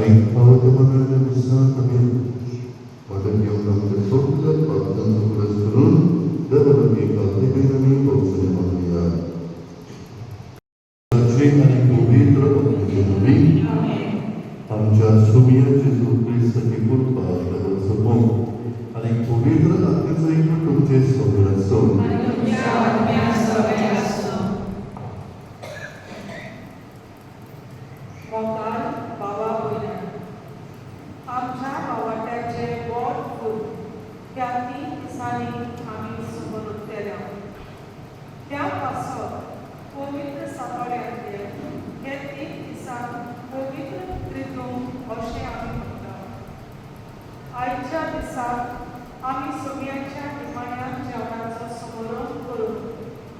आनी फावो त्या मनाच्या दिसांत आमी वांटून घेवन आमच्या सगल्या पापतांचो पुरस करून देवान आमी कालतेबेन आमी पावसाने मागया. आनी पवित्र आत्म्याचे नांवी. आमच्या सुमिया जेजू क्रिस्ताची कृपा, देवाचो मोग आनी पवित्र आत्म्याचो एकवट तुमचे सगळें आसूं. आनी तुमच्या आत्म्या सगळें आसूं. मोगाळ भावा भयणां, आमच्या बावाट्याचे बोट फूल ह्या 3 दिसांनी आमी समोर उरतले. त्या पासत पवित्र सातोड्यांतले हे 3 दिसांक पवित्र त्रित्व अशें आमी म्हणटा. आयच्या दिसाक आमी सगळ्यांच्या निमाण्या जेवणाचो समारंभ करून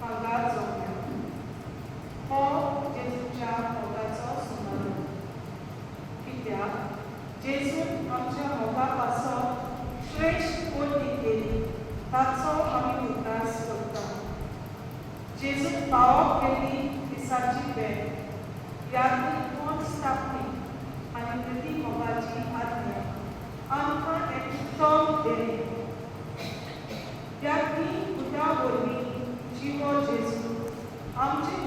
हांगा जमल्या. हो जेजूच्या मोगाचो समारंभ, कित्याक जेजून आमच्या मोगा पासत श्रेश्ठ कोणी केली ताचो आमी उगडास करता. जेजून पावप केल्ली दिसाची भेट, यादनी कोण स्थापली आनी प्रती मोगाची आज्ञा आमकां एक उत्तम देणे. ह्या तीन भुतां वरवीं जिवो जेजू आमचे